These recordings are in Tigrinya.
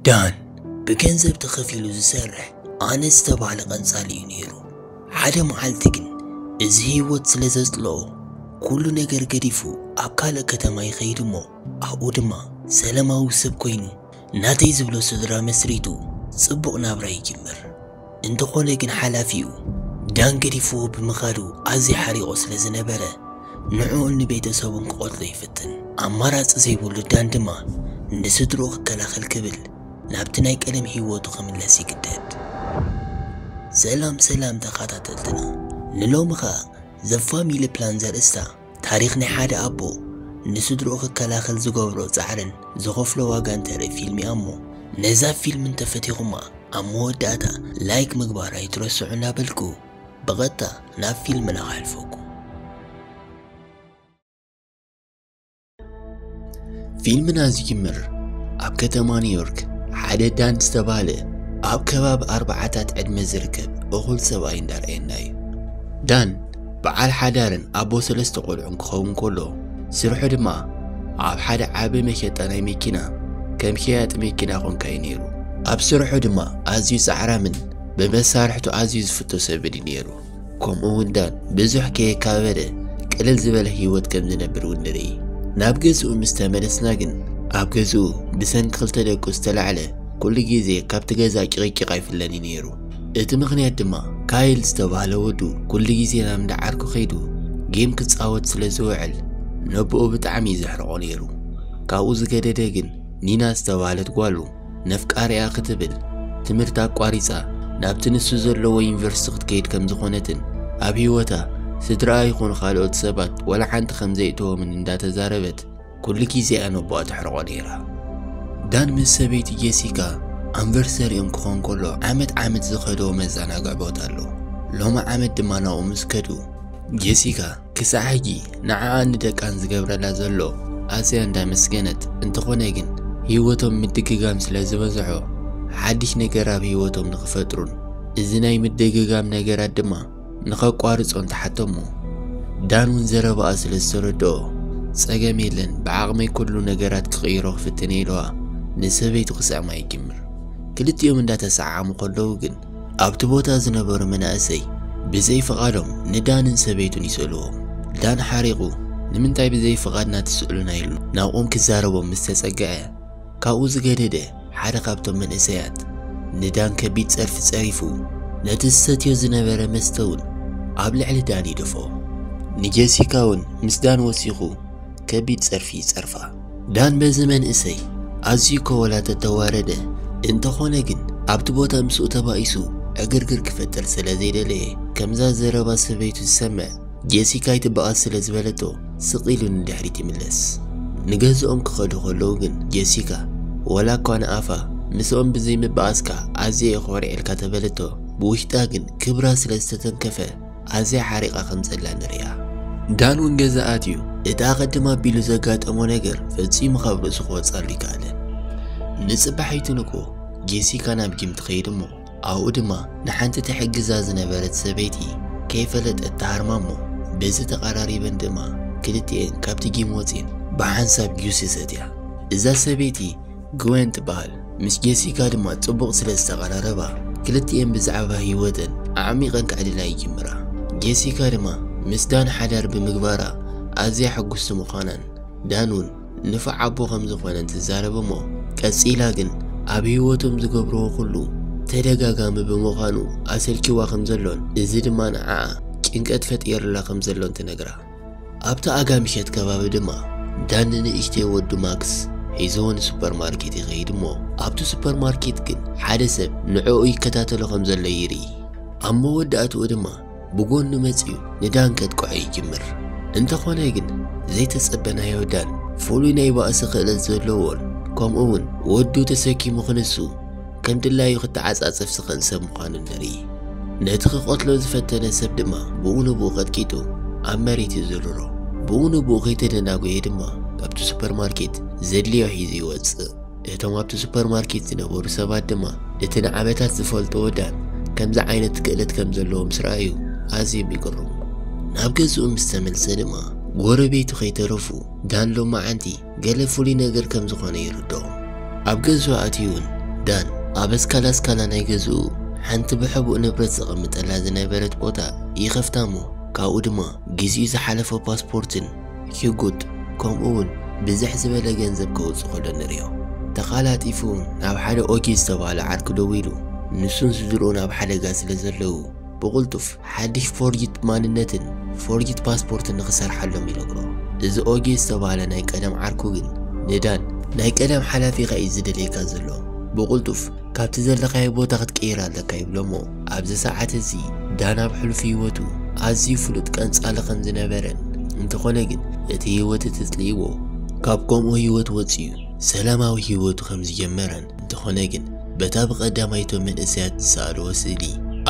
ዳን ብገንዘብ ተኸፊሉ ዝሰርሕ ኣነ ዝተባህለ ቀንጻል እዩ ነይሩ። ሓደ መዓልቲ ግን እዚ ህይወት ስለ ዘጽልኦ፣ ኩሉ ነገር ገዲፉ ኣብ ካልእ ከተማ ይኸይድ እሞ፣ ኣብኡ ድማ ሰላማዊ ሰብ ኮይኑ ናተይ ዝብሎ ስድራ መስሪቱ ጽቡቕ ናብራ ይጅምር። እንተኾነ ግን ሓላፊኡ ዳን ገዲፍዎ ብምኻዱ ኣዝዩ ሓሪቑ ስለ ዝነበረ፣ ንዕኡን ንቤተሰቡን ክቐትሎ ይፍትን። ኣማራጺ ዘይብሉ ዳን ድማ ንስድርኡ ክከላኸል ክብል ናብቲ ናይ ቀደም ህይወቱ ክምለስ ይግደድ። ሰላም ሰላም ተኸታተልትና፣ ንሎሚ ኸኣ ዘ ፋሚሊ ፕላን ዘርእስታ ታሪኽ ናይ ሓደ ኣቦ ንስድርኡ ክከላኸል ዝገብሮ ጻዕርን ዝኸፍሎ ዋጋን ተርኢ ፊልም እያ እሞ፣ ነዛ ፊልም እንተፈቲኹማ ኣብ መወዳእታ ላይክ ምግባር ኣይትረስዑ እናበልኩ ብቐጥታ ናብ ፊልምና ከሕልፈኩም። ፊልምና ዝጅምር ኣብ ከተማ ኒውዮርክ ሓደ ዳን ዝተባህለ ኣብ ከባቢ ኣርባዓታት ዕድመ ዝርከብ እኹል ሰብኣይ እንዳረኣየና እዩ። ዳን በዓል ሓዳርን ኣቦ ሰለስተ ቆልዑን ክኸውን ከሎ፣ ስርሑ ድማ ኣብ ሓደ ዓቢ መሸጣ ናይ መኪና ከም ሸያጢ መኪና ኮንካ እዩ ነይሩ። ኣብ ስርሑ ድማ ኣዝዩ ጻዕራምን ብመሳርሕቱ ኣዝዩ ዝፍቶ ሰብን እዩ ነይሩ። ከምኡ እውን ዳን ብዙሕ ከየካበደ ቅልል ዝበለ ህይወት ከም ዝነብር እውን ንርኢ። ናብ ገዝኡ ምስ ተመለስና ግን ኣብ ገዝኡ ብሰንኪ ክልተ ደቁ ዝተላዕለ ኩሉ ግዜ ካብቲ ገዛ ጭቕጭቕ ኣይፍለን እዩ ነይሩ። እቲ ምኽንያት ድማ ካይል ዝተባህለ ወዱ ኩሉ ግዜ ናብ እንዳ ዓርኩ ከይዱ ጌም ክጻወት ስለ ዝውዕል ነቦኡ ብጣዕሚ እዩ ዘሕርቖ ነይሩ። ካብኡ ዝገደደ ግን ኒና ዝተባህለት ጓሉ ነፍቃሪኣ ክትብል ትምህርቲ ኣቋሪጻ ናብቲ ንሱ ዘለዎ ዩኒቨርሲቲ ክትከይድ ከም ዝኾነትን ኣብ ህይወታ ስድራኣ ይኹኑ ካልኦት ሰባት ወላ ሓንቲ ከም ዘይእተዎምን እንዳተዛረበት ኩሉ ግዜ እያ ነቦኣ ተሕርቖ ነይራ። ዳን ምስ ሰበይቲ ጄሲካ ኣንቨርሰሪኦም ክኾን ከሎ ዓመት ዓመት ዝኸድዎ መዘናግዒ ቦታ ኣሎ። ሎሚ ዓመት ድማ ናብኡ ምስ ከዱ ጄሲካ ክሳዕ ሕጂ ንዓኣን ንደቃን ዝገብረላ ዘሎ ኣዝያ እንዳመስገነት፣ እንተኾነ ግን ህይወቶም ምድግጋም ስለ ዝበዝሖ ሓድሽ ነገር ኣብ ህይወቶም ንኽፈጥሩን እዚ ናይ ምድግጋም ነገራት ድማ ንኸቋርጾን ተሓተሞ። ዳን እውን ዘረባኣ ስለ ዝተረድኦ፣ ጸገም የለን፣ ብዓቕመይ ኩሉ ነገራት ክቕይሮ ክፍትን እየ ኢልዋ ንሰበይቱ ክስዕማ ይጅምር። ክልቲኦም እንዳተሰዓዓሙ ከለዉ ግን ኣብቲ ቦታ ዝነበሩ መናእሰይ ብዘይ ፍቓዶም ንዳንን ሰበይቱን ይሰእልዎም። ዳን ሓሪቑ ንምንታይ ብዘይ ፍቓድና ትስእሉና ኢሉ ናብኦም ክዛረቦም ምስ ተጸግዐ፣ ካብኡ ዝገደደ ሓደ ካብቶም መንእሰያት ንዳን ከቢድ ጸርፊ ጸሪፉ ነቲ ዝሰትዮ ዝነበረ መስተ እውን ኣብ ልዕሊ ዳን ይደፍኦ። ንጀሲካ እውን ምስ ዳን ወሲኹ ከቢድ ጸርፊ ይጸርፋ። ዳን በዚ መንእሰይ ኣዝዩ ከወላ ተተዋረደ። እንተኾነ ግን ኣብቲ ቦታ ምስኡ ተባኢሱ ዕግርግር ክፈጥር ስለ ዘይደለየ፣ ከምዛ ዘረባ ሰበይቱ ዝሰምዕ ጄሲካ ኣይትበኣስ ስለ ዝበለቶ ስቕ ኢሉ ንድሕሪት ይምለስ። ንገዝኦም ክኸዱ ከለዉ ግን ጄሲካ ወላ እኳ ንኣፋ ምስኦም ብዘይምበኣስካ ኣዝየ እየ ኮሪዐልካ ተበለቶ፣ ብውሽጣ ግን ክብራ ስለ ዝተተንከፈ ኣዝያ ሓሪቓ ከም ዘላ ንሪኣ። ዳን እውን ገዛ ኣትዩ እቲ ኣቐድም ኣቢሉ ዘጋጠሞ ነገር ፈጺሙ ካብ ርእሱ ክወጽኣሉ ኣይከኣለን። ንጽባሒቱ ንግሆ ጄሲካ ናብ ጂም ትኸይድ እሞ ኣብኡ ድማ ንሓንቲ ትሕግዛ ዝነበረት ሰበይቲ ከይፈለጠት ትሃርማ እሞ በዚ ተቐራሪበን ድማ ክልቲኤን ካብቲ ጂም ወጺኤን ብሓንሳብ ጁስ ይሰትያ። እዛ ሰበይቲ ግዌን ትበሃል። ምስ ጄሲካ ድማ ጽቡቕ ስለ ዝተቐራረባ ክልቲኤን ብዛዕባ ህይወተን ኣዕሚቐን ክዕልላ ይጅምራ። ጄሲካ ድማ ምስ ዳን ሓዳር ብምግባራ ኣዝያ ሕጉስቲ ምዃናን ዳን እውን ንፉዕ ኣቦ ከም ዝኾነን ትዛረብ እሞ ቀጺላ ግን ኣብ ህይወቶም ዝገብርዎ ኩሉ ተደጋጋሚ ብምዃኑ ኣሰልኪዋ ከም ዘሎን እዚ ድማ ንዓኣ ጭንቀት ፈጢርላ ከም ዘሎን ትነግራ። ኣብቲ ኣጋ ምሸት ከባቢ ድማ ዳን ንንእሽተይ ወዱ ማክስ ሒዝዎ ንሱፐርማርኬት ይኸይድ እሞ ኣብቲ ሱፐርማርኬት ግን ሓደ ሰብ ንዕኡ ይከታተሎ ከም ዘሎ ይርኢ። ኣብ መወዳእትኡ ድማ ብጎኑ መጺኡ ንዳን ከጥቅዖ ይጅምር። እንተኾነ ግን ዘይተጸበናዮ ዳን ፍሉይ ናይ ባእሲ ክእለት ዘለዎን ከምኡ እውን ወዱ ተሰኪሙ ክንሱ ከም ድላዩ ክተዓጻጸፍ ዝኽእል ሰብ ምዃኑ ንርኢ። ነቲ ክቐትሎ ዝፈተነ ሰብ ድማ ብኡ ንብኡ ቀጥቂጡ ኣብ መሬት ይዝርሮ። ብኡ ንብኡ ከይተደናጎየ ድማ ካብቲ ሱፐርማርኬት ዘድልዮ ሒዙ ይወጽእ። እቶም ኣብቲ ሱፐርማርኬት ዝነበሩ ሰባት ድማ እቲ ንዓመታት ዝፈልጥዎ ዳን ከምዚ ዓይነት ክእለት ከም ዘለዎ ምስ ረኣዩ ኣዝዮም ይግረሙ። ናብ ገዝኡ ምስ ተመልሰ ድማ ጎረቤቱ ከይተረፉ ዳን ሎማዓንቲ ገለ ፍሉይ ነገር ከም ዝኾነ ይርድኦም። ኣብ ገዝኡ ኣትዩ እውን ዳን ኣብ ኣስካላ ኣስካላ ናይ ገዝኡ ሓንቲ ብሕቡእ ንብረት ዘቐምጠላ ዝነበረት ቦታ ይኸፍታ እሞ፣ ካብኡ ድማ ግዜኡ ዝሓለፈ ፓስፖርትን ሽጉጥ፣ ከምኡ እውን ብዝሕ ዝበለ ገንዘብ ከውፅእ ከሎ ንሪኦ። ተቓላጢፉ ናብ ሓደ ኦጌ ዝተባህለ ዓርኩ ደዊሉ፣ ንሱን ስድርኡን ኣብ ሓደጋ ስለ ዘለዉ፣ ብቕልጡፍ ሓድሽ ፎርጅት ማንነትን ፎርጅት ፓስፖርትን ንኽሰርሓሎም ይነግሮ። እዚ ኦጌ ዝተባህለ ናይ ቀደም ዓርኩ ግን ንዳን፣ ናይ ቀደም ሓላፊኻ እዩ ዝደልየካ ዘሎ፣ ብቕልጡፍ ካብቲ ዘለኻዮ ቦታ ክትቅይር ኣለካ ይብሎ እሞ፣ ኣብዚ ሰዓት እዚ ዳን ኣብ ሕሉፍ ህይወቱ ኣዝዩ ፍሉጥ ቀንጻሊ ከም ዝነበረን፣ እንተኾነ ግን እቲ ህይወት ተጽልይዎ ካብ ከምኡ ህይወት ወጺኡ ሰላማዊ ህይወቱ ከም ዝጀመረን፣ እንተኾነ ግን በታ ብቐዳማይ እቶም መንእሰያት ዝሰኣልዎ ስእሊ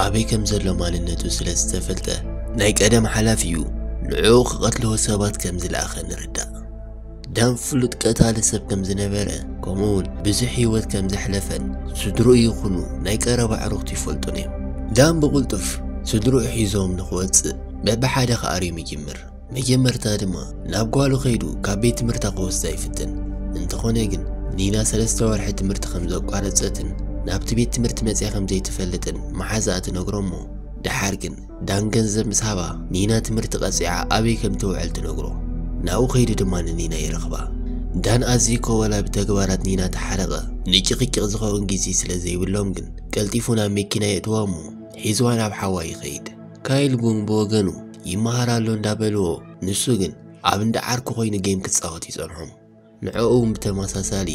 ኣበይ ከም ዘሎ ማንነቱ ስለ ዝተፈልጠ፣ ናይ ቀደም ሓላፊኡ ንዕኡ ክቐትልዎ ሰባት ከም ዝለኣኸ ንርዳእ። ዳን ፍሉጥ ቀታሊ ሰብ ከም ዝነበረ፣ ከምኡ እውን ብዙሕ ህይወት ከም ዘሕለፈን ስድርኡ ይኹኑ ናይ ቀረባ ኣዕሩኽቱ ይፈልጡን እዮም። ዳን ብቕልጡፍ ስድርኡ ሒዞም ንኽወጽእ በብሓደ ክኣርዮም ይጅምር። መጀመርታ ድማ ናብ ጓሉ ከይዱ ካብ ቤት ትምህርታ ክወስዳ ይፍትን። እንተኾነ ግን ኒና ሰለስተ ወርሒ ትምህርቲ ከም ዘቋረጸትን ናብቲ ቤት ትምህርቲ መጽያ ከም ዘይትፈልጥን መሓዛኣ ትነግሮ እሞ፣ ደሓር ግን ዳን ገንዘብ ምስ ሃባ፣ ኒና ትምህርቲ ቀጺዓ ኣበይ ከም ትውዕል ትነግሮ። ናብኡ ከይዱ ድማ ንኒና ይረኽባ። ዳን ኣዝዩ እኮ ወላ ብተግባራት ኒና ተሓረቐ፣ ንጭቕጭቕ ዝኸውን ግዜ ስለ ዘይብሎም ግን ቀልጢፉ ናብ መኪና የእትዋ እሞ ሒዝዋ ናብ ሓዋ ይኸይድ። ካይል እውን ብወገኑ ይመሃር ኣሎ እንዳበልዎ፣ ንሱ ግን ኣብ እንዳ ዓርኩ ኮይኑ ጌም ክጻወት ይጸንሖም። ንዕኡ እውን ብተመሳሳሊ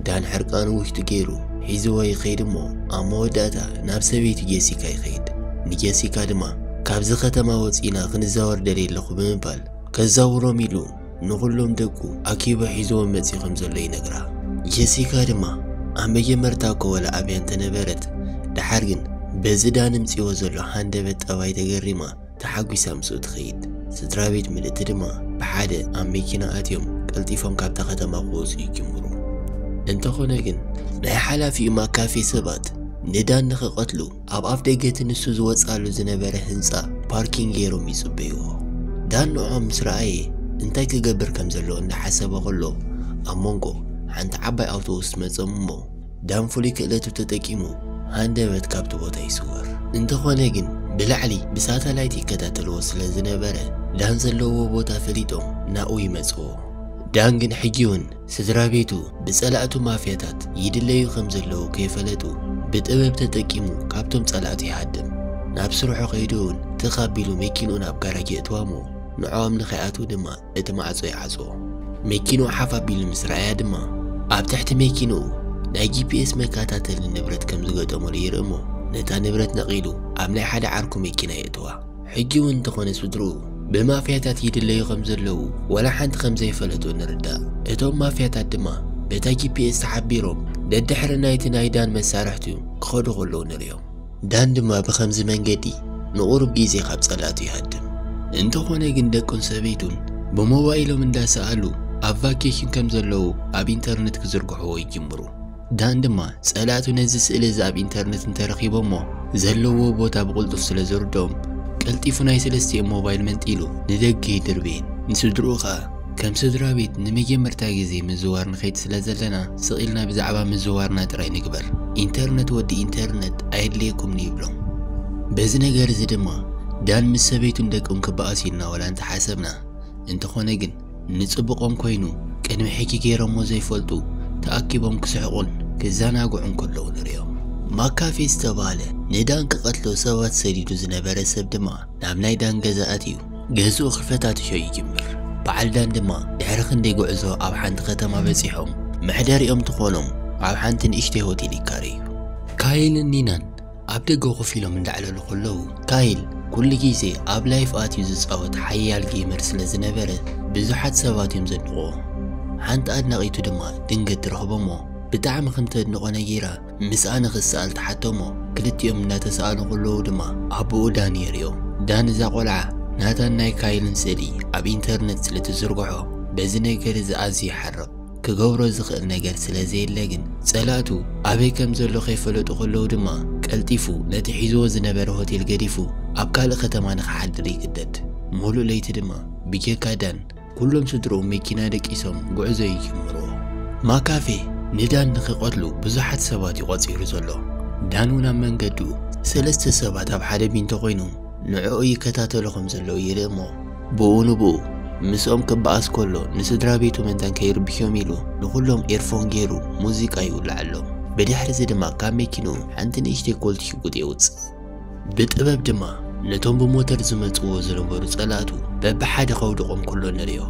ዳን ሕርቃኑ ውሽጡ ገይሩ ሒዝዎ ይኸይድ እሞ፣ ኣብ መወዳእታ ናብ ሰበይቲ ጀሲካ ይኸይድ። ንጀሲካ ድማ ካብዚ ከተማ ወጺና ክንዛወር ደልየ ኣለኹ ብምባል ከዛውሮም ኢሉ ንኹሎም ደቁ ኣኪቡ ሒዝዎም መጺኡ ከም ዘሎ ይነግራ። ጀሲካ ድማ ኣብ መጀመርታ እኮ ወላ ኣብያ እንተነበረት፣ ደሓር ግን በዚ ዳን ምጺዎ ዘሎ ሃንደበት ጠባይ ተገሪማ ተሓጒሳ ምስኡ ትኸይድ። ስድራ ቤት ምልእቲ ድማ ብሓደ ኣብ መኪና ኣትዮም ቀልጢፎም ካብታ ከተማ ክወጹ ይጅምሩ። እንተኾነ ግን ናይ ሓላፊኡ ማካፌ ሰባት ንዳን ንኽቐትሉ ኣብ ኣፍ ደገ እቲ ንሱ ዝወጽኣሉ ዝነበረ ህንጻ ፓርኪንግ ገይሮም ይጽበይዎ። ዳን ንዖም ምስ ረኣየ እንታይ ክገብር ከም ዘለዎ እንዳሓሰበ ከሎ ኣብ መንጎ ሓንቲ ዓባይ ኣውቶቡስ ትመጾም እሞ ዳን ፍሉይ ክእለቱ ተጠቂሙ ሃንደበት ካብቲ ቦታ ይስወር። እንተኾነ ግን ብላዕሊ ብሳተላይት ይከታተልዎ ስለ ዝነበረ ዳን ዘለዎ ቦታ ፈሊጦም ናብኡ ይመጽዎ። ዳን ግን ሕጂ እውን ስድራ ቤቱ ብጸላእቱ ማፍያታት ይድለዩ ከም ዘለዉ ከይፈለጡ ብጥበብ ተጠቂሙ ካብቶም ጸላእቱ ይሃድም። ናብ ስርሑ ከይዱ እውን ትኽ ኣቢሉ መኪንኡ ናብ ጋራጅ የእትዋ እሞ ንዕኦም ንኸይኣትዉ ድማ እቲ ማዕጾ ይዓጽዎ። መኪንኡ ሓፍ ኣቢሉ ምስ ረኣያ ድማ ኣብ ትሕቲ መኪንኡ ናይ ጂ ፒ ኤስ መከታተሊ ንብረት ከም ዝገጠመሉ ይርኢ እሞ ነታ ንብረት ነቒሉ ኣብ ናይ ሓደ ዓርኩ መኪና የእትዋ። ሕጂ እውን እንተኾነ ስድርኡ ብማፍያታት ይድለዩ ከም ዘለዉ ወላ ሓንቲ ከም ዘይፈለጡ ንርዳእ። እቶም ማፍያታት ድማ በታ ጂ ፒ ኤስ ተሓቢሮም ደድሕሪ ናይቲ ናይ ዳን መሳርሕቱ ክኸዱ ከለዉ ንርእዮም። ዳን ድማ ብኸምዚ መንገዲ ንቑሩብ ግዜ ካብ ጸላእቱ ይሃድም። እንተኾነ ግን ደቁን ሰበይቱን ብሞባይሎም እንዳሰኣሉ ኣብ ቫኬሽን ከም ዘለዉ ኣብ ኢንተርነት ክዝርግሕዎ ይጅምሩ። ዳን ድማ ጸላእቱ ነዚ ስእሊ እዚ ኣብ ኢንተርነት እንተረኺቦሞ ዘለዎ ቦታ ብቕልጡፍ ስለ ዝርድኦም ቀልጢፉ ናይ ሰለስቲኦም ሞባይል መንጢሉ ንደገ ይድርብየን። ንስድርኡ ኸኣ ከም ስድራ ቤት ንመጀመርታ ግዜ ምዝዋር ንኸይድ ስለ ዘለና ስቕ ኢልና ብዛዕባ ምዝዋርና ጥራይ ንግበር፣ ኢንተርነት ወዲ ኢንተርነት ኣየድልየኩምን ይብሎም። በዚ ነገር እዚ ድማ ዳን ምስ ሰበይቱን ደቁን ክበኣስ ኢልና ወላ እንተሓሰብና፣ እንተኾነ ግን ንጽቡቖም ኮይኑ ቅድሚ ሕጂ ገይሮሞ ዘይፈልጡ ተኣኪቦም ክስሕቑን ክዘናግዑን ከለዉ ንርእዮም። ማካፌ ዝተባህለ ንዳን ክቐትሎ ሰባት ሰዲዱ ዝነበረ ሰብ ድማ ናብ ናይ ዳን ገዛ ኣትዩ ገዝኡ ክፈታትሾ ይጅምር። በዓል ዳን ድማ ድሕሪ ክንደይ ጉዕዞ ኣብ ሓንቲ ከተማ በጺሖም መሕደሪኦም ትኾኖም ኣብ ሓንቲ ንእሽተይ ሆቴል ይካረዩ። ካይልን ኒናን ኣብ ደገ ኮፍ ኢሎም እንዳዕለሉ ከለዉ ካይል ኩሉ ግዜ ኣብ ላይፍ ኣትዩ ዝጻወት ሓያል ጌመር ስለ ዝነበረ ብዙሓት ሰባት እዮም ዘድንቕዎ። ሓንቲ ኣድናቒቱ ድማ ድንገት ትረኽቦ እሞ ብጣዕሚ ከም ተድንቖ ነጊራ ምስኣ ንኽሰኣል ትሓቶ እሞ ክልቲኦም እንዳተሰኣሉ ከለዉ ድማ ኣቦኡ ዳን የርእዮ። ዳን እዛ ቆልዓ ናታን ናይ ካይልን ስእሊ ኣብ ኢንተርነት ስለ ትዝርግሖ በዚ ነገር እዚ ኣዝዩ ይሓርቕ። ክገብሮ ዝኽእል ነገር ስለ ዘየለ ግን ጸላእቱ ኣበይ ከም ዘሎ ከይፈለጡ ከለዉ ድማ ቀልጢፉ ነቲ ሒዝዎ ዝነበረ ሆቴል ገዲፉ ኣብ ካልእ ከተማ ንኽሓድር ይግደድ። ሙሉእ ለይቲ ድማ ብጀካ ዳን ኩሎም ስድርኡ መኪና ደቂሶም ጉዕዞ ይጅምርዎ። ማካፌ ንዳን ንኽቐትሉ ብዙሓት ሰባት እዩ ቐጺሩ ዘሎ። ዳን እውን ኣብ መንገዱ ሰለስተ ሰባት ኣብ ሓደ ቢንቶ ኮይኑ ንዕኡ ይከታተሉ ከም ዘለዉ ይርኢ እሞ፣ ብኡ ንብኡ ምስኦም ክበኣስ ከሎ ንስድራ ቤቱ ምእንታን ከይርብሕዮም ኢሉ ንኹሎም ኤርፎን ገይሩ ሙዚቃ ይውልዓሎም። ብድሕሪ እዚ ድማ ካብ መኪንኡ ሓንቲ ንእሽተይ ኮልት ሽጉጥ የውጽእ። ብጥበብ ድማ ነቶም ብሞተር ዝመጽዎ ዝነበሩ ጸላእቱ በብሓደ ከውድቖም ከሎ ንርእዮ።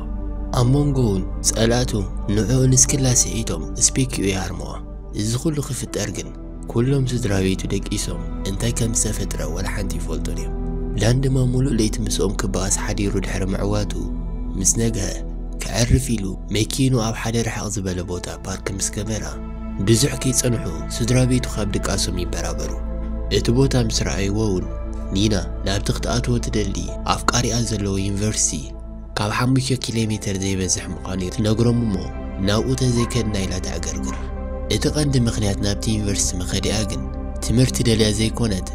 ኣብ መንጎ እውን ጸላእቱ ንዕኡ ንስክላ ስሒቶም ስፒክኡ ይሃርምዋ። እዚ ኩሉ ክፍጠር ግን ኩሎም ስድራ ቤቱ ደቂሶም እንታይ ከም ዝተፈጥረ ወላ ሓንቲ ይፈልጡን እዮም። ዳን ድማ ሙሉእ ለይቲ ምስኦም ክበኣስ ሓዲሩ ድሕሪ ምዕዋቱ ምስ ነግሀ ክዕርፍ ኢሉ መኪኑ ኣብ ሓደ ርሕቕ ዝበለ ቦታ ፓርክ ምስ ገበራ ብዙሕ ከይጸንሑ ስድራ ቤቱ ካብ ድቃሶም ይበራበሩ። እቲ ቦታ ምስ ረኣይዎ እውን ኒና ናብቲ ክትኣትዎ ትደሊ ኣፍቃሪኣ ዘለዎ ዩኒቨርሲቲ ካብ ሓሙሽተ ኪሎ ሜተር ዘይበዝሕ ምዃኑ ትነግሮም እሞ ናብኡ ተዘይከድና ኢላ ተዕገርግር። እቲ ቀንዲ ምኽንያት ናብቲ ዩኒቨርሲቲ መኸዲኣ ግን ትምህርቲ ደልያ ዘይኮነት፣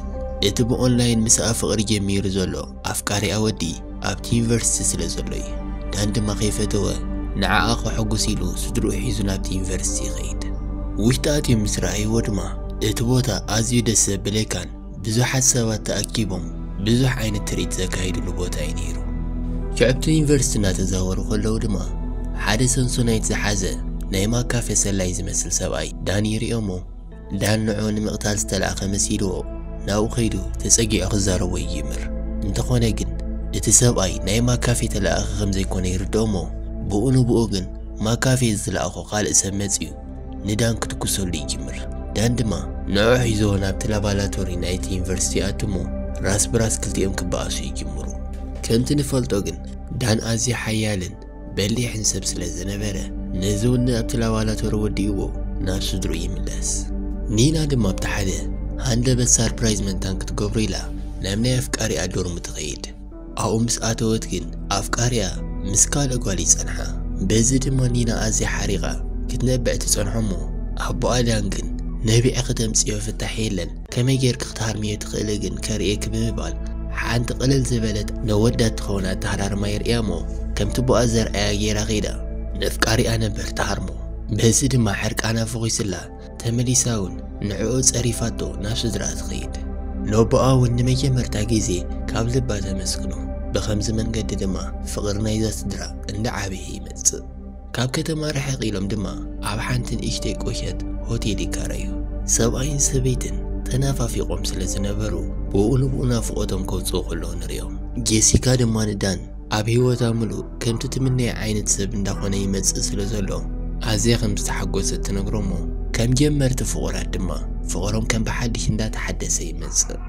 እቲ ብኦንላይን ምስኣ ፍቕሪ ጀሚሩ ዘሎ ኣፍቃሪኣ ወዲ ኣብቲ ዩኒቨርሲቲ ስለ ዘሎ እዩ። ዳን ድማ ከይፈተወ ንዓኣ ከሐጉስ ኢሉ ስድርኡ ሒዙ ናብቲ ዩኒቨርሲቲ ይኸይድ። ውሽጢ ኣትዮም ምስ ረኣይዎ ድማ እቲ ቦታ ኣዝዩ ደስ ዘብል እካን ብዙሓት ሰባት ተኣኪቦም ብዙሕ ዓይነት ትርኢት ዘካይድሉ ቦታ እዩ ነይሩ። ሽዑ ኣብቲ ዩኒቨርሲቲ እናተዛወሩ ከለዉ ድማ ሓደ ሰንሶናይት ዝሓዘ ናይ ማካፌ ሰላይ ዝመስል ሰብኣይ ዳን ይርእዮሞ ዳን ንዑ ንምቕታል ዝተላእኸ መሲልዎ ናብኡ ከይዱ ተጸጊዑ ክዛረቦ ይጅምር። እንተኾነ ግን እቲ ሰብኣይ ናይ ማካፌ ተላእኸ ከም ዘይኮነ ይርድኦሞ ብኡ ንብኡ ግን ማካፌ ዝተላእኾ ካልእ ሰብ መጺኡ ንዳን ክትኩሰሉ ይጅምር። ዳን ድማ ንዑ ሒዝዎ ናብቲ ላባላቶሪ ናይቲ ዩኒቨርሲቲ ኣትሞ ራስ ብራስ ክልቲኦም ክበኣሱ ይጅምሩ። ከምቲ ንፈልጦ ግን ዳን ኣዝዩ ሓያልን በሊሕን ሰብ ስለ ዝነበረ ነዚ እውን ኣብቲ ላባላቶሪ ወዲእዎ ናብ ስድሩ ይምለስ። ኒና ድማ ኣብቲ ሓደ ሃንደበት ሳርፕራይዝ መንታን ክትገብሮ ኢላ ናብ ናይ ኣፍቃሪኣ ዶርሙ ትኸይድ። ኣብኡ ምስ ኣተወት ግን ኣፍቃሪኣ ምስ ካልእ ጓል ይጸንሓ። በዚ ድማ ኒና ኣዝያ ሓሪቓ ክትነብዕ ትጸንሖ እሞ ኣቦኣ ዳን ግን ነቢዐ ክተምጽዮ ፍታሕ የለን፣ ከመይ ጌርኪ ክትሃርምዮ ትኽእሊ ግን ከርእየኪ ብምባል ሓንቲ ቅልል ዝበለት ነወዳት ትኸውን ኣተሃራርማ የርእያ እሞ ከምቲ ቦኣ ዘርኣያ ጌራ ከይዳ ነፍቃሪኣ ነበር ትሃርሞ። በዚ ድማ ሕርቃና ፈኺስላ ተመሊሳ እውን ንዕኡ ጸሪፋቶ ናብ ስድራ ትኸይድ። ነቦኣ እውን ንመጀመርታ ግዜ ካብ ልባ ተመስግኖ። ብኸምዚ መንገዲ ድማ ፍቕሪ ናይዛ ስድራ እንዳዓበየ ይመጽእ። ካብ ከተማ ርሕቕ ኢሎም ድማ ኣብ ሓንቲ ንእሽተይ ቁሸት ሆቴል ይከራዩ። ሰብኣይን ሰበይትን ተናፋፊቖም ስለ ዝነበሩ ብኡ ንብኡ ናፍቖቶም ከውጽኡ ከለዉ ንርእዮም። ጄሲካ ድማ ንዳን ኣብ ህይወታ ምሉእ ከምቲ ትምነዮ ዓይነት ሰብ እንዳኾነ ይመጽእ ስለ ዘሎ ኣዝያ ከም ዝተሓጎሰት ትነግሮሞ ከም ጀመርቲ ፍቑራት ድማ ፍቕሮም ከም ብሓድሽ እንዳተሓደሰ ይመጽእ።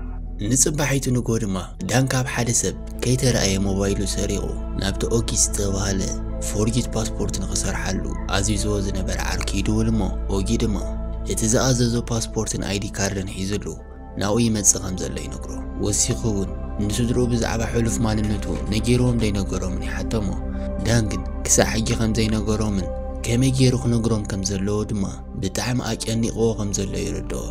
ንጽባሒቱ ንግሆ ድማ ዳን ካብ ሓደ ሰብ ከይተረኣየ ሞባይሉ ሰሪቑ ናብቲ ኦጊ ዝተባህለ ፎርጅድ ፓስፖርት ንኽሰርሓሉ ኣዚዝዎ ዝነበረ ዓርኪ ይድውል እሞ ኦጊ ድማ እቲ ዝኣዘዞ ፓስፖርትን ኣይዲ ካርድን ሒዙሉ ናብኡ ይመጽእ ከም ዘሎ ይነግሮ። ወሲኹ እውን ንስድርኡ ብዛዕባ ሕሉፍ ማንነቱ ነጊርዎም ዶ ኣይነገሮምን ይሓቶ እሞ ዳን ግን ክሳዕ ሕጂ ከም ዘይነገሮምን ከመይ ገይሩ ክነግሮም ከም ዘለዎ ድማ ብጣዕሚ ኣጨኒቕዎ ከም ዘሎ ይርድኦ።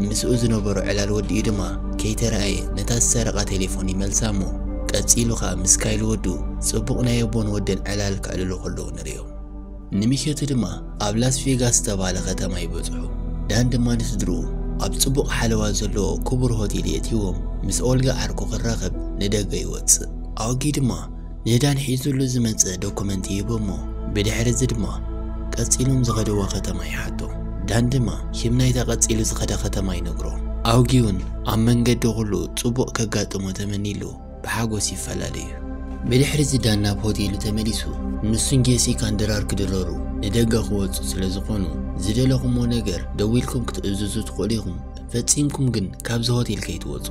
ምስኡ ዝነበሩ ዕላል ወዲኡ ድማ ከይተረኣየ ነታ ዝሰረቓ ቴሌፎን ይመልሳ እሞ ቀጺሉ ኸኣ ምስ ካይል ወዱ ጽቡቕ ናይ ኣቦን ወድን ዕላል ከዕልሉ ከለዉ ንርእዮም። ንምሸቱ ድማ ኣብ ላስ ቬጋስ ዝተባህለ ከተማ ይበጽሑ። ዳን ድማ ንስድርኡ ኣብ ጽቡቕ ሓለዋ ዘለዎ ክቡር ሆቴል የእትይዎም ምስ ኦልጋ ዓርኩ ክራኸብ ንደገ ይወጽእ። ኣውጊ ድማ ንዳን ሒዙሉ ዝመጸ ዶኩመንት ይህቦ እሞ ብድሕሪ እዚ ድማ ቀጺሎም ዝኸድዎ ከተማ ይሓቶ። ዳን ድማ ሽም ናይታ ቀጺሉ ዝኸደ ከተማ ይነግሮ። ኣውጊ እውን ኣብ መንገዲ ኩሉ ጽቡቕ ከጋጥሞ ተመኒሉ ብሓጎስ ይፈላለዩ። ብድሕሪ እዚ ዳን ናብ ሆቴሉ ተመሊሱ ንሱን ጄሲካን ድራር ክድረሩ ንደገ ክወጹ ስለ ዝኾኑ ዝደለኹሞ ነገር ደዊልኩም ክትእዝዙ ትኽእሉ ኢኹም። ፈጺምኩም ግን ካብዚ ሆቴል ከይትወጹ።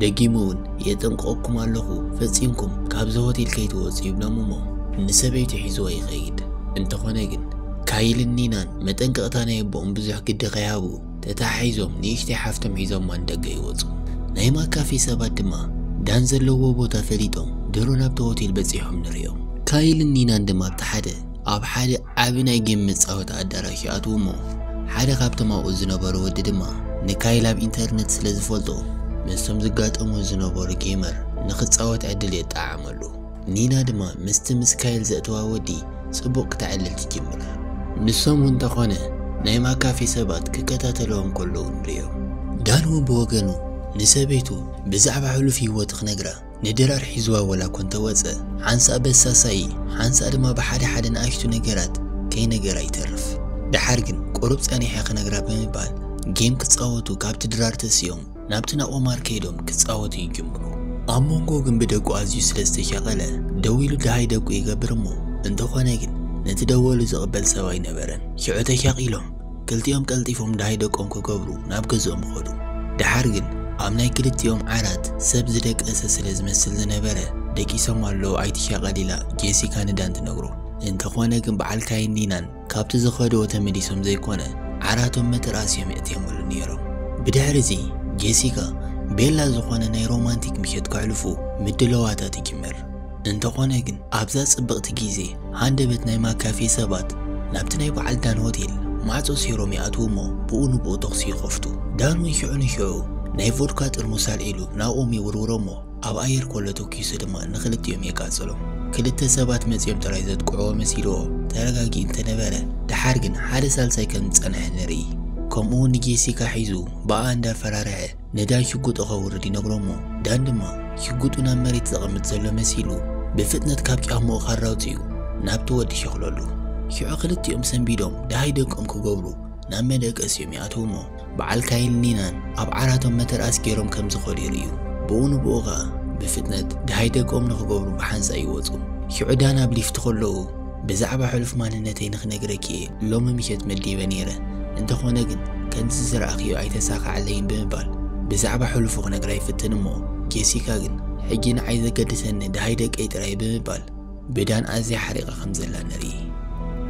ደጊሙ እውን የጠንቅቐኩም ኣለኹ፣ ፈጺምኩም ካብዚ ሆቴል ከይትወጹ ይብሎም እሞ ንሰበይቱ ሒዝዋ ይኸይድ። እንተኾነ ግን ካይልን ኒናን መጠንቀቕታ ናይ ኣቦኦም ብዙሕ ግዲ ከይሃቡ ተታሓሒዞም ንእሽተይ ሓፍቶም ሒዞማ ንደገ ይወጹ። ናይ ማካፌ ሰባት ድማ ዳን ዘለዎ ቦታ ፈሊጦም ድሮ ናብቲ ሆቴል በጺሖም ንርእዮም። ካይልን ኒናን ድማ ኣብቲ ሓደ ኣብ ሓደ ዓቢ ናይ ጌም መጻወቲ ኣዳራሽ ይኣትዉ እሞ ሓደ ካብቶም ኣብኡ ዝነበሩ ወዲ ድማ ንካይል ኣብ ኢንተርነት ስለ ዝፈልጦ ምስቶም ዝጋጠሙ ዝነበሩ ጌመር ንኽጻወት ዕድል የጠዓዓመሉ። ኒና ድማ ምስቲ ምስ ካይል ዘእተዋ ወዲ ጽቡቕ ክተዕልል ትጅምር። ንሶም እውን እንተኾነ ናይ ማካፌ ሰባት ክከታተልዎም ከለዉ ንርእዮ። ዳን እውን ብወገኑ ንሰበይቱ ብዛዕባ ሕሉፍ ህይወቱ ክነግራ ንድራር ሒዝዋ ወላ እኳ እንተወጸ፣ ሓንሳእ በሳሳይ ሓንሳእ ድማ ብሓደ ሓደ ንኣሽቱ ነገራት ከይነገራ ይተርፍ። ደሓር ግን ቁሩብ ጸኒሐ ክነግራ ብምባል ጌም ክጻወቱ ካብቲ ድራር ተሲኦም ናብቲ ናብ ኦማር ከይዶም ክጻወቱ ይጅምሩ። ኣብ መንጎ ግን ብደቁ ኣዝዩ ስለ ዝተሻቐለ ደዊሉ ደሃይ ደቁ ይገብር እሞ፣ እንተኾነ ግን ነቲ ደወሉ ዝቕበል ሰብ ኣይነበረን። ሽዑ ተሻቒሎም ክልቲኦም ቀልጢፎም ደሃይ ደቆም ክገብሩ ናብ ገዝኦም ኸዱ። ደሓር ግን ኣብ ናይ ክልቲኦም ዓራት ሰብ ዝደቀሰ ስለ ዝመስል ዝነበረ፣ ደቂሶም ኣለዉ ኣይትሻቐል ኢላ ጄሲካ ንዳን ትነግሮ። እንተኾነ ግን በዓል ካይን ኒናን ካብቲ ዝኸድዎ ተመሊሶም ዘይኮነ ዓራቶም መተርኣስ እዮም የእትዮምሉ ነይሮም። ብድሕሪ እዚ ጄሲካ ቤላ ዝኾነ ናይ ሮማንቲክ ምሸት ከሕልፉ ምድለዋታ ትጅምር። እንተኾነ ግን ኣብዛ ጽብቕቲ ግዜ ሃንደበት ናይ ማካፌ ሰባት ናብቲ ናይ በዓል ዳን ሆቴል ማዕጾ ሲሮም ይኣትዉ እሞ ብኡ ንብኡ ተኹሲ ይኸፍቱ። ዳን እውን ሽዑ ንሽዑ ናይ ቮድካ ጥርሙስ ኣልዒሉ ናብኦም ይውርውሮ እሞ ኣብ ኣየር ኮሎ ተኪሱ ድማ ንክልቲኦም የቃጽሎም። ክልተ ሰባት መጺኦም ጥራይ ዘጥቅዕዎ መሲልዎ ተረጋጊኡ እንተነበረ፣ ደሓር ግን ሓደ ሳልሳይ ከም ዝጸንሐ ንርኢ። ከምኡ እውን ንጄሲካ ሒዙ ብኣ እንዳፈራርሐ ንዳን ሽጉጡ ከውርድ ይነግሮ እሞ፣ ዳን ድማ ሽጉጡ ናብ መሬት ዘቐምጥ ዘሎ መሲሉ ብፍጥነት ካብ ጫማኡ ካራ ኣውጺኡ ናብቲ ወዲ ሸኽለሉ። ሽዑ ክልቲኦም ሰንቢዶም ደሃይ ደቆም ክገብሩ ናብ መደቀሲኦም ይኣትዉ እሞ፣ በዓል ካይል ኒናን ኣብ ዓራቶም መተርኣስ ገይሮም ከም ዝኸዱ ይርእዩ። ብኡ ንብኡ ኸኣ ብፍጥነት ደሃይ ደቆም ንኽገብሩ ብሓንሳእ ይወጹ። ሽዑ ዳን ኣብ ሊፍት ከለዉ ብዛዕባ ሕሉፍ ማንነተይ ንኽነግረኪ እየ ሎሚ ምሸት መዲበ ነይረ፣ እንተኾነ ግን ከምዚ ዝረኣኽዮ ኣይተሳኻዕለይን ብምባል ብዛዕባ ሕሉፉ ክነግራ ይፍትን እሞ፣ ጄሲካ ግን ሕጂ ንዓይ ዘገድሰኒ ደሃይ ደቀይ ጥራይ ብምባል ብዳን ኣዝያ ሓሪቓ ከም ዘላ ንርኢ።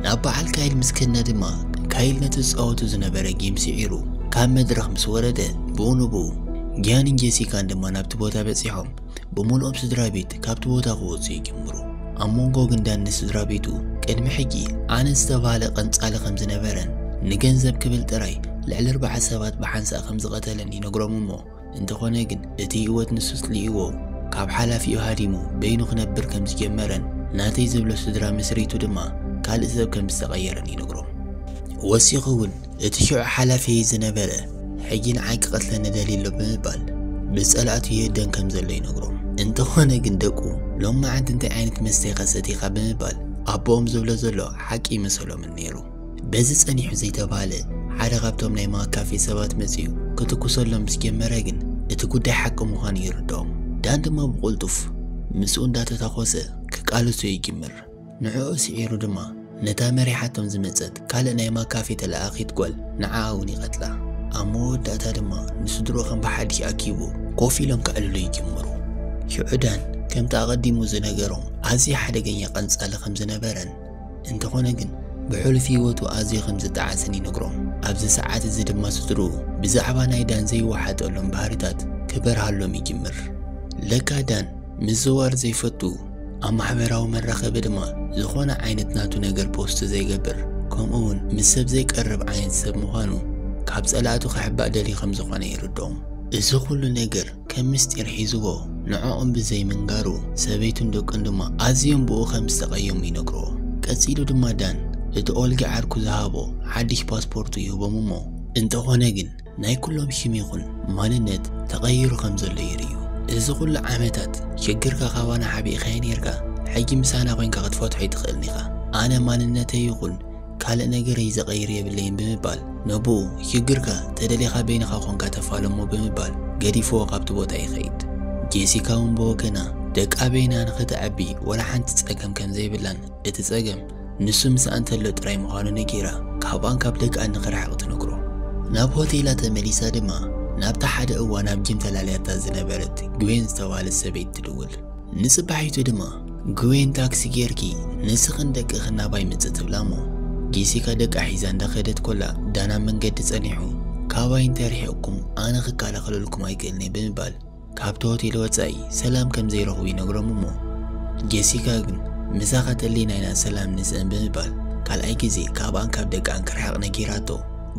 ናብ በዓል ካይል ምስ ከድና ድማ ካይል ነቲ ዝጻወቱ ዝነበረ ጌም ስዒሩ ካብ መድረኽ ምስ ወረደ፣ ብኡ ንብኡ ጊያንን ጄሲካን ድማ ናብቲ ቦታ በጺሖም ብምልኦም ስድራ ቤት ካብቲ ቦታ ክወጹ ይጅምሩ። ኣብ መንጎ ግን ዳን ንስድራ ቤቱ ቅድሚ ሕጂ ኣነ ዝተባህለ ቀንጻሊ ከም ዝነበረን ንገንዘብ ክብል ጥራይ ልዕሊ ኣርባዓ ሰባት ብሓንሳእ ከም ዝቐተለን ይነግሮም እሞ፣ እንተኾነ ግን እቲ ህይወት ንሱ ጽሊእዎ ካብ ሓላፊኡ ሃዲሙ በይኑ ክነብር ከም ዝጀመረን ናተይ ዝብሎ ስድራ መስሪቱ ድማ ካልእ ሰብ ከም ዝተቐየረን ይነግሮም። ወሲኹ እውን እቲ ሽዑ ሓላፊ ዝነበረ ሕጂ ንዓይ ክቐትለኒ ደልዩ ኣሎ ብምባል ብጸላእቱ ይህደን ከም ዘሎ ይነግሮም። እንተኾነ ግን ደቁ ሎማዓንቲ እንታይ ዓይነት መስተ ኢኻ ሰቲኻ ብምባል ኣቦኦም ዝብሎ ዘሎ ሓቂ ይመሰሎምን ነይሩ። በዚ ጸኒሑ ዘይተባህለ ሓደ ካብቶም ናይ ማካፌ ሰባት መጺኡ ክትኩሰሎም ምስ ጀመረ ግን እቲ ጉዳይ ሓቂ ምዃኑ ይርድኦም። ዳን ድማ ብቕልጡፍ ምስኡ እንዳተታኾሰ ክቃለሶ ይጅምር። ንዕኡ ስዒሩ ድማ ነታ መሪሓቶም ዝመጸት ካልእ ናይ ማካፌ ተለኣኺት ጓል ንዓኣ እውን ይቐትላ። ኣብ መወዳእታ ድማ ንስድርኡ ከም ብሓድሽ ኣኪቡ ኮፍ ኢሎም ከዕልሉ ይጅምሩ። ሽዑ ዳን ከምቲ ኣቐዲሙ ዝነገሮም ኣዝዩ ሓደገኛ ቀንጻሊ ከም ዝነበረን እንተኾነ ግን ብሕሉፍ ህይወቱ ኣዝዩ ከም ዝጠዓሰን ይነግሮም። ኣብዚ ሰዓት እዚ ድማ ስድርኡ ብዛዕባ ናይ ዳን ዘይወሓጠሎም ባህርታት ክበርሃሎም ይጅምር። ለካ ዳን ምዝዋር ዘይፈቱ፣ ኣብ ማሕበራዊ መራኸቢ ድማ ዝኾነ ዓይነት ናቱ ነገር ፖስት ዘይገብር፣ ከምኡ እውን ምስ ሰብ ዘይቀርብ ዓይነት ሰብ ምዃኑ ካብ ጸላእቱ ክሕባእ ደልዩ ከም ዝኾነ ይርድኦም። እዚ ኩሉ ነገር ከም ምስጢር ሒዝዎ ንዕኦም ብዘይምንጋሩ ሰበይቱን ደቁን ድማ ኣዝዮም ብኡ ከም ዝተቐየሙ ይነግርዎ። ቀጺሉ ድማ ዳን እቲ ኦልጊ ዓርኩ ዝሃቦ ሓድሽ ፓስፖርቱ ይህቦም እሞ እንተኾነ ግን ናይ ኩሎም ሽም ይኹን ማንነት ተቐይሩ ከም ዘሎ ይርእዩ። እዚ ኩሉ ዓመታት ሽግርካ ካባና ሓቢእካዮ ኔርካ፣ ሕጂ ምሳና ኮይንካ ክትፈትሖ ኣይትኽእልን ኢኻ። ኣነ ማንነተይ ይኹን ካልእ ነገር እዩ ዘቐይር የብለይን ብምባል ነብኡ ሽግርካ ተደሊኻ በይንኻ ኮንካ ተፋለሞ ብምባል ገዲፍዎ ካብቲ ቦታ ይኸይድ። ጄሲካ እውን ብወገና ደቃ በይና ንኽተዕቢ ወላ ሓንቲ ጸገም ከም ዘይብላን እቲ ጸገም ንሱ ምስኣ እንተሎ ጥራይ ምዃኑ ነጊራ ካብኣን ካብ ደቃን ንኽርሕቕ ትነግሮ። ናብ ሆቴላ ተመሊሳ ድማ ናብታ ሓደ እዋን ኣብ ጂም ተላልያታ ዝነበረት ግዌን ዝተባህለት ሰበይቲ ትድውል። ንጽባሒቱ ድማ ግዌን ታክሲ ጌርኪ ንስኽን ደቅኽን ናባይ ምጽእ ትብላ እሞ ጄሲካ ደቃ ሒዛ እንዳኸደት ኮላ ዳን ኣብ መንገዲ ጸኒሑ ካባይ እንተርሒቕኩም ኣነ ክከላኸለልኩም ኣይክእልን እየ ብምባል ካብቲ ሆቴል ወጻኢ ሰላም ከም ዘይረኽቡ ይነግሮም እሞ ጄሲካ ግን ምሳኻ ተሊና ኢና ሰላም ንስእን ብምባል ካልኣይ ግዜ ካብኣን ካብ ደቃን ክርሕቕ ነጊራቶ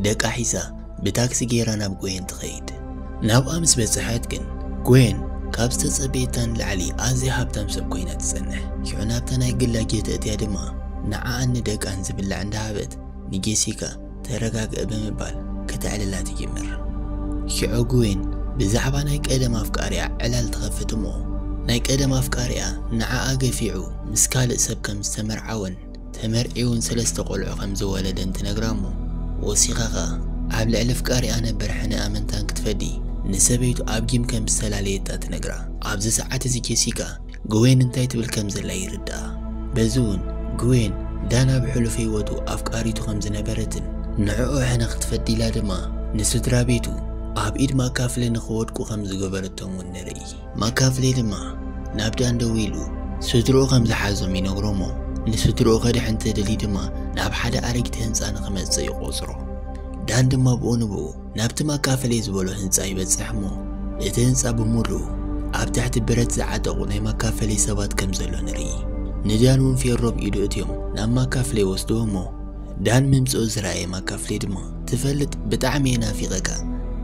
ደቃ ሒዛ ብታክሲ ጌራ ናብ ግዌን ትኸይድ። ናብኣ ምስ በጽሐት ግን ግዌን ካብ ዝተጸበየታ ንላዕሊ ኣዝያ ሃብታም ሰብ ኮይና ትጸንሕ። ሽዑ ናብታ ናይ ግላ ጀት እትያ ድማ ንዓኣን ንደቃን ዝብላዕ እንዳሃበት ንጄሲካ ተረጋግእ ብምባል ከተዕልላ ትጅምር። ሽዑ ግዌን ብዛዕባ ናይ ቀደም ኣፍቃሪኣ ዕላል ትኸፍት እሞ፣ ናይ ቀደም ኣፍቃሪኣ ንዓኣ ገፊዑ ምስ ካልእ ሰብ ከም ዝተመርዓወን ተመርዒውን ሰለስተ ቆልዑ ከም ዝወለደን ትነግራ እሞ፣ ወሲኻ ኸኣ ኣብ ልዕሊ ኣፍቃሪኣ ነበር ሕነ ኣመንታን ክትፈዲ ንሰበይቱ ኣብ ጊም ከም ዝተላለየታ ትነግራ። ኣብዚ ሰዓት እዚ ጄሲካ ግዌን እንታይ ትብል ከም ዘላ ይርድኣ። በዚ እውን ግዌን ዳን ኣብ ሕሉፍ ህይወቱ ኣፍቃሪቱ ከም ዝነበረትን ንዕኡ ሕነ ክትፈዲ ኢላ ድማ ንስድራ ቤቱ ኣብ ኢድ ማካፍለ ንኽወድቁ ከም ዝገበረቶም እውን ንርኢ። ማካፍሌ ድማ ናብ ዳን ደዊሉ ስድርኡ ከም ዝሓዞም ይነግሮ እሞ፣ ንስድርኡ ከድሕን እንተደልዩ ድማ ናብ ሓደ ኣረጊት ህንጻ ንኽመጽእ ይቖጽሮ። ዳን ድማ ብኡ ንብኡ ናብቲ ማካፍሌ ዝበሎ ህንጻ ይበጽሕ እሞ፣ እቲ ህንጻ ብምሉኡ ኣብ ትሕቲ ብረት ዝዓጠቑ ናይ ማካፍሌ ሰባት ከም ዘሎ ንርኢ። ንዳን እውን ፌሮ ብኢዱ እትዮም ናብ ማካፍሌ ይወስድዎ እሞ፣ ዳን ምምጽኡ ዝረኣየ ማካፍሌ ድማ፣ "ትፈልጥ፣ ብጣዕሚ እየ ናፊቐካ፣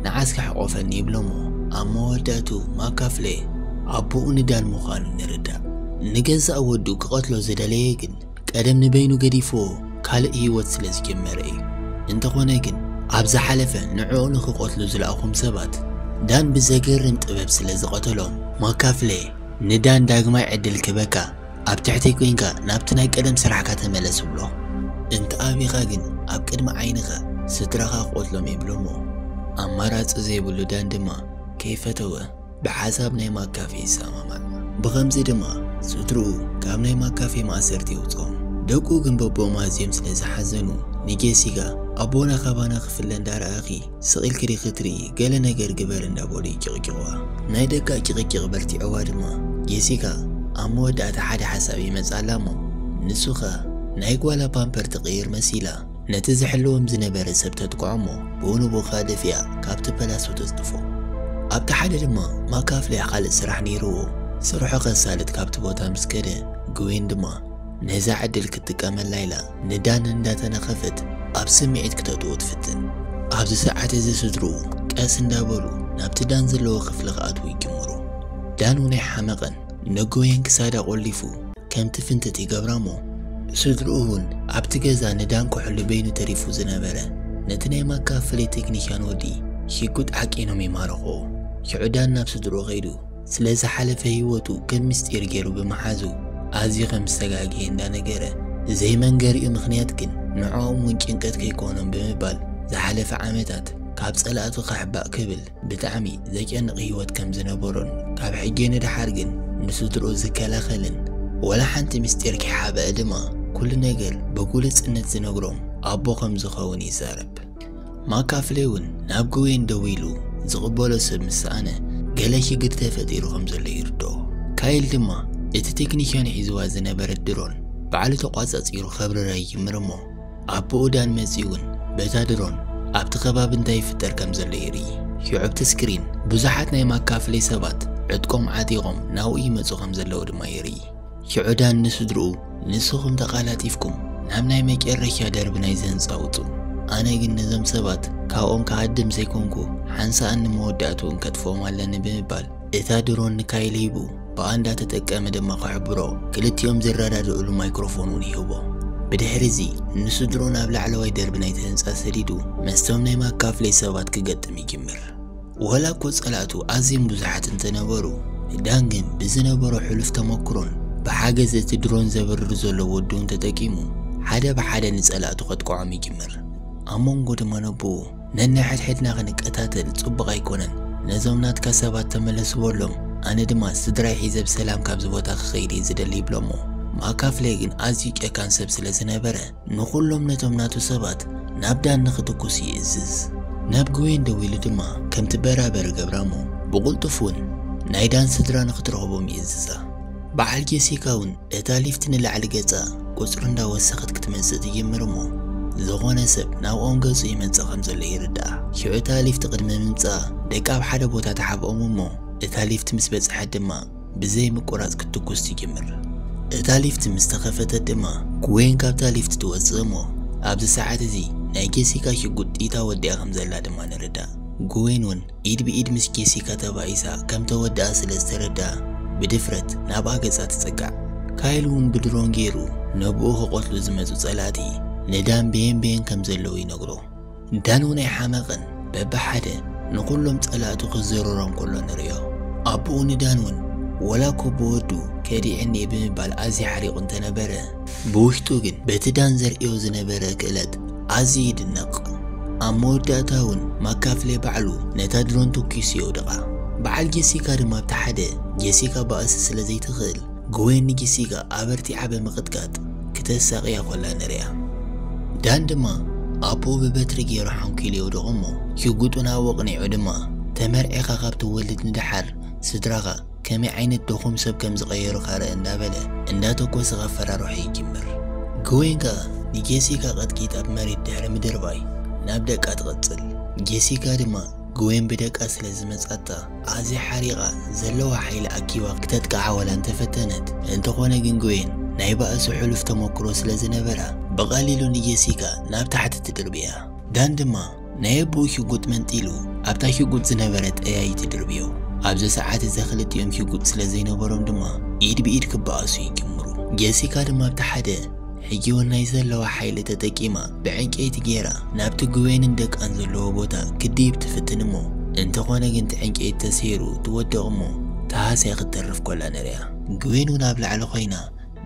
ንዓስካ ሕቆፈኒ" ይብሎ እሞ፣ ኣብ መወዳእቱ ማካፍሌ ኣቦኡ ንዳን ምዃኑ ንርዳእ። ንገዛእ ወዱ ክቐትሎ ዝደለየ ግን፣ ቀደም ንበይኑ ገዲፍዎ ካልእ ህይወት ስለ ዝጀመረ እዩ። እንተኾነ ግን፣ ኣብ ዝሓለፈ ንዕኡ ንኽቐትሉ ዝለኣኹም ሰባት፣ ዳን ብዘገርም ጥበብ ስለ ዝቐተሎም፣ ማካፍሌ ንዳን ዳግማይ ዕድል ክበካ፣ ኣብ ትሕተይ ኮይንካ ናብቲ ናይ ቀደም ስራሕካ ተመለስ ይብሎ። እንተ ኣቢኻ ግን ኣብ ቅድሚ ዓይንኻ ስድራኻ ክቐትሎም ይብሎ እሞ፣ ኣማራጺ ዘይብሉ ዳን ድማ ከይፈተወ ብሓሳብ ናይ ማካፌ ይሰማማዕ። ብኸምዚ ድማ ስድርኡ ካብ ናይ ማካፌ ማእሰርቲ የውፅኦም። ደቁ ግን በቦኦም ኣዝዮም ስለ ዝሓዘኑ ንጄሲካ ኣቦና ካባና ክፍለ እንዳረኣኺ ስቕ ኢልኪ ዲኺ ትርኢ፣ ገለ ነገር ግበር እንዳበሉ ይጭቕጭቕዋ። ናይ ደቃ ጭቕጭቕ በርቲዕዋ ድማ ጄሲካ ኣብ መወዳእታ ሓደ ሓሳብ ይመጽኣላ እሞ፣ ንሱ ኸኣ ናይ ጓላ ፓምፐር ትቕይር መሲላ፣ ነቲ ዝሕልዎም ዝነበረ ሰብ ተጥቅዖ እሞ፣ ብኡ ንብኡ ኸኣ ደፊኣ ካብቲ ፐላሶ ተጽድፎ። ኣብቲ ሓደ ድማ ማካፍለያ ካልእ ስራሕ ነይርዎ። ስርሑ ከሳልጥ ካብቲ ቦታ ምስ ከደ፣ ግዌን ድማ ነዛ ዕድል ክትጥቀመላ ኢላ ንዳን እንዳተነኸፈት ኣብ ስምዒት ክተእትዎ ትፍትን። ኣብዚ ሰዓት እዚ ስድርኡ ቀስ እንዳበሉ ናብቲ ዳን ዘለዎ ክፍሊ ክኣትዉ ይጅምሩ። ዳን እውን ኣይሓመቐን፣ ንግዌን ክሳዳ ቆሊፉ ከምቲ ፍንትት ይገብራ እሞ፣ ስድርኡ እውን ኣብቲ ገዛ ንዳን ክሕሉ በይኑ ተሪፉ ዝነበረ ነቲ ናይ ማካፈሊ ቴክኒሽያን ወዲ ሽጉጥ ዓቂኖም ይማረኽዎ። ሽዑ ዳን ናብ ስድርኡ ከይዱ ስለ ዝሓለፈ ህይወቱ ከም ምስጢር ገይሩ ብምሓዙ ኣዝዩ ከም ዝተጋግየ እንዳነገረ፣ ዘይመንገሪኡ ምኽንያት ግን ንዕኦም እውን ጭንቀት ከይኮኖም ብምባል ዝሓለፈ ዓመታት ካብ ጸላእቱ ክሕባእ ክብል ብጣዕሚ ዘጨንቕ ህይወት ከም ዝነበሮን ካብ ሕጂ ንደሓር ግን ንስድርኡ ዝከላኸልን ወላ ሓንቲ ምስጢር ከይሓበአ ድማ ኩሉ ነገር ብግሉጽነት ዝነግሮም ኣቦ ከም ዝኸውን ይዛረብ። ማካፍሌ እውን ናብ ግዌን ደዊሉ ዝቕበሎ ሰብ ምስ ሰኣነ፣ ገለ ሽግር ተፈጢሩ ከም ዘሎ ይርድኦ። ካይል ድማ እቲ ቴክኒሽያን ሒዝዋ ዝነበረት ድሮን ባዕሉ ተቋጻጺሩ ከብርራ ይጅምር እሞ፣ ኣቦኡ ዳን መጺኡ እውን በታ ድሮን ኣብቲ ከባቢ እንታይ ይፍጠር ከም ዘሎ ይርኢ። ሽዑ ኣብቲ ስክሪን ብዙሓት ናይ ማካፍሌ ሰባት ዕጥቆም ዓጢቖም ናብኡ ይመጹ ከም ዘለዉ ድማ ይርኢ። ሽዑ ዳን ንስድርኡ፣ "ንስኹም ተቓላጢፍኩም ናብ ናይ መጨረሻ ደርቢ ናይዚ ህንጻ ውጹ። ኣነ ግን ነዞም ሰባት ካብኦም ክሃድም ዘይኮንኩ፣ ሓንሳእን ንመወዳእትኡን ከጥፍኦም ኣለኒ" ብምባል፣ እታ ድሮን ንካይል ሂቡ፣ ብኣንዳ ተጠቀመ ድማ ክሕብሮ፣ ክልቲኦም ዝረዳድእሉ ማይክሮፎን እውን ይህቦ። ብድሕሪ እዚ፣ ንስድርኡ ናብ ላዕለዋይ ደርቢ ናይቲ ህንጻ ሰዲዱ፣ ምስቶም ናይ ማካፍሌ ሰባት ክገጥም ይጅምር። ወላ እኮ ጸላእቱ ኣዝዮም ብዙሓት እንተነበሩ፣ ዳን ግን ብዝነበሮ ሕሉፍ ተመክሮን ብሓገዝ እቲ ድሮን ዘብርር ዘሎ ወዱን ተጠቂሙ፣ ሓደ ብሓደ ንጸላእቱ ከጥቅዖም ይጅምር። ኣብ መንጎ ድማ ነቦኡ፣ "ነንሕድሕድና ክንቀታተል ጽቡቕ ኣይኮነን። ነዞም ናትካ ሰባት ተመለስ በሎም፣ ኣነ ድማ ስድራይ ሒዘ ብሰላም ካብዚ ቦታ ክኸይድ እየ ዝደሊ" ይብሎ እሞ፣ ማካፍሌ ግን ኣዝዩ ጨካን ሰብ ስለ ዝነበረ፣ ንኹሎም ነቶም ናቱ ሰባት ናብ ዳን ንኽትኩስ ይእዝዝ። ናብ ግዌን ደዊሉ ድማ ከምቲ በራበር ገብራ እሞ፣ ብቕልጡፍ እውን ናይ ዳን ስድራ ንኽትረኽቦም ይእዝዛ። በዓል ጄሲካ እውን እታ ሊፍት ንላዕሊ ገጻ ቁጽሪ እንዳወሰኸት ክትመጽእ ትጅምር እሞ፣ ዝኾነ ሰብ ናብኦም ገጹ ይመጽእ ከም ዘሎ ይርዳኣ። ሽዑ እታ ሊፍት ቅድሚ ምምጽኣ ደቂ ኣብ ሓደ ቦታ ተሓብኦም እሞ፣ እታ ሊፍት ምስ በጽሐት ድማ ብዘይ ምቁራጽ ክትትኩስ ትጅምር። እታ ሊፍት ምስ ተኸፈተት ድማ ግዌን ካብታ ሊፍት ትወጽእ እሞ፣ ኣብዚ ሰዓት እዚ ናይ ጄሲካ ሽጉጥ ጥይታ ወዲኣ ከም ዘላ ድማ ንርዳእ። ግዌን እውን ኢድ ብኢድ ምስ ጄሲካ ተባኢሳ ከም ተወድኣ ስለ ዝተረድኣ፣ ብድፍረት ናብኣ ገጻ ትጽጋዕ። ካይል እውን ብድሮን ገይሩ ነብኡ ክቐትሉ ዝመጹ ጸላእቲ ንዳን በየን በየን ከም ዘለዉ ይነግሮ። ዳን እውን ኣይሓመቐን። በብሓደ ንኹሎም ጸላእቱ ክዘርሮም ከሎ ንርእዮ። ኣቦኡ ንዳን እውን ወላ እኮ ብወዱ ከዲዕኒ እየ ብምባል ኣዝዩ ሓሪቑ እንተነበረ፣ ብውሽጡ ግን በቲ ዳን ዘርእዮ ዝነበረ ክእለት ኣዝዩ ይድነቕ። ኣብ መወዳእታ እውን ማካፍሌ ባዕሉ ነታ ድሮን ተኲሱ የውድቓ። በዓል ጀሲካ ድማ ኣብቲ ሓደ ጀሲካ ባእሲ ስለ ዘይትኽእል፣ ግዌን ንጀሲካ ኣበርቲዓ ብምቕጥቃጥ ክተሳቕያ ኮላ ንርእያ። ዳን ድማ ኣቦኡ ብበትሪ ገይሩ ሓንኪሉ የውድቖ እሞ፣ ሽጉጡ ናብኡ ኣቕኒዑ ድማ፣ ተመርዒኻ ካብ ትወልድ ንደሓር ስድራኻ ከመይ ዓይነት ድኹም ሰብ ከም ዝቐየሩኻ ርእ እንዳበለ እንዳተኮሰ ከፈራርሖ ይጅምር። ግዌን ከኣ ንጀሲካ ቀጥቂጣ ኣብ መሬት ድሕሪ ምድርባይ ናብ ደቃ ትቐጽል። ጀሲካ ድማ ግዌን ብደቃ ስለ ዝመጻታ ኣዝያ ሓሪቓ፣ ዘለዋ ሓይሊ ኣኪባ ክተጥቅዓ ዋላ እንተፈተነት፣ እንተኾነ ግን ግዌን ናይ ባእሲ ሕሉፍ ተመክሮ ስለ ዝነበራ ብቐሊሉ ንጀሲካ ናብ ታሕቲ ትድርብያ። ዳን ድማ ናይ ኣቦኡ ሽጉጥ መንጢሉ ኣብታ ሽጉጥ ዝነበረ ጠያይ ትድርብዮ። ኣብዚ ሰዓት እዚ ክልቲኦም ሽጉጥ ስለ ዘይነበሮም ድማ ኢድ ብኢድ ክበኣሱ ይጅምሩ። ጀሲካ ድማ ኣብቲ ሓደ ሕጂ እውን ናይ ዘለዋ ሓይሊ ተጠቂማ ብዕንጨይቲ ገይራ ናብቲ ግዌንን ደቃን ዘለዎ ቦታ ክድይብ ትፍትን እሞ፣ እንተኾነ ግን እቲ ዕንጨይቲ ተሰይሩ ትወድቕ እሞ ተሃስያ ክትተርፍ ኮላ ንርእያ። ግዌን እውን ኣብ ላዕሊ ኮይና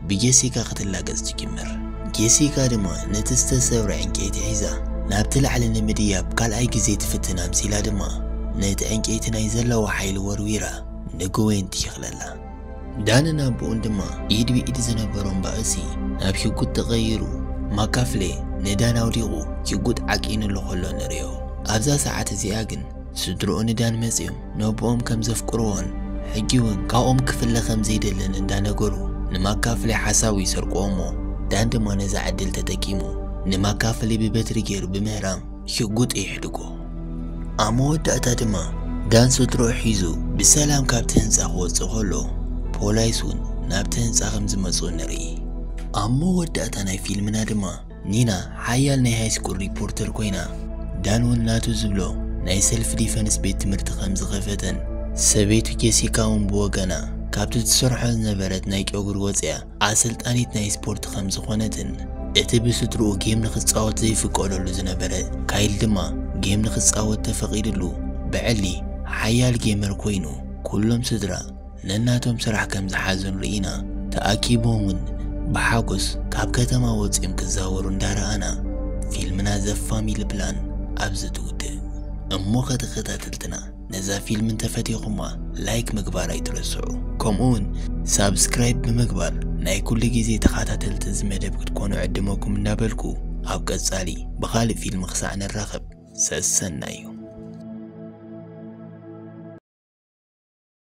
ብጀሲካ ክትላገጽ ትጅምር። ጀሲካ ድማ ነቲ ዝተሰብረ ዕንጨይቲ ሒዛ ናብቲ ላዕሊ ንምድያብ ካልኣይ ግዜ ትፍትን ኣምሲላ ድማ ነቲ ዕንጨይቲ ናይ ዘለዋ ሓይሊ ወርዊራ ንግዌን ትሽኽለላ። ዳንን ኣቦኡን ድማ ኢድ ብኢድ ዝነበሮም ባእሲ ናብ ሽጉጥ ተቐይሩ፣ ማካፍሌ ንዳን ኣውዲቑ ሽጉጥ ዓቂኑሉ ከሎ ንርእዮ። ኣብዛ ሰዓት እዚኣ ግን ስድርኡ ንዳን መጺኦም ነቦኦም ከም ዘፍቅርዎን ሕጂ እውን ካብኦም ክፍለ ከም ዘይደልን እንዳነገሩ ንማካፍሌ ሓሳቡ ይሰርቅዎ እሞ፣ ዳን ድማ ነዛ ዕድል ተጠቂሙ ንማካፍሌ ብበትሪ ገይሩ ብምህራም ሽጉጥ ይሕድጎ። ኣብ መወዳእታ ድማ ዳን ስድርኡ ሒዙ ብሰላም ካብቲ ህንጻ ክወጽእ ከሎ፣ ፖላይስ እውን ናብቲ ህንጻ ከም ዝመጹ ንርኢ። ኣብ መወዳእታ ናይ ፊልምና ድማ ኒና ሓያል ናይ ሃይስኩል ሪፖርተር ኮይና፣ ዳን እውን ናቱ ዝብሎ ናይ ሰልፍ ዲፈንስ ቤት ትምህርቲ ከም ዝኸፈተን ሰበይቱ ጀሲካ እውን ብወገና ካብቲ ትሰርሖ ዝነበረት ናይ ጨጉሪ ወጽያ ኣሰልጣኒት ናይ ስፖርት ከም ዝኾነትን፣ እቲ ብስድርኡ ጌም ንኽጻወት ዘይፍቀደሉ ዝነበረ ካይል ድማ ጌም ንኽጻወት ተፈቒድሉ፣ ብዕሊ ሓያል ጌመር ኮይኑ፣ ኩሎም ስድራ ነናቶም ስራሕ ከም ዝሓዙን ርኢና፣ ተኣኪቦም እውን ብሓጎስ ካብ ከተማ ወጺኦም ክዛወሩ እንዳረኣና፣ ፊልምና ዘ ፋሚሊ ፕላን ኣብዚ ትውድእ። እሞ ከተኸታተልትና፣ ነዛ ፊልም እንተፈቲኹማ ላይክ ምግባር ኣይትረስዑ። ከምኡ እውን ሳብስክራይብ ብምግባር ናይ ኩሉ ግዜ ተኸታተልቲ እዚ መደብ ክትኮኑ ዕድመኩም እንዳበልኩ፣ ኣብ ቀጻሊ ብኻልእ ፊልም ክሳዕ ንራኸብ ሰሰናዩ።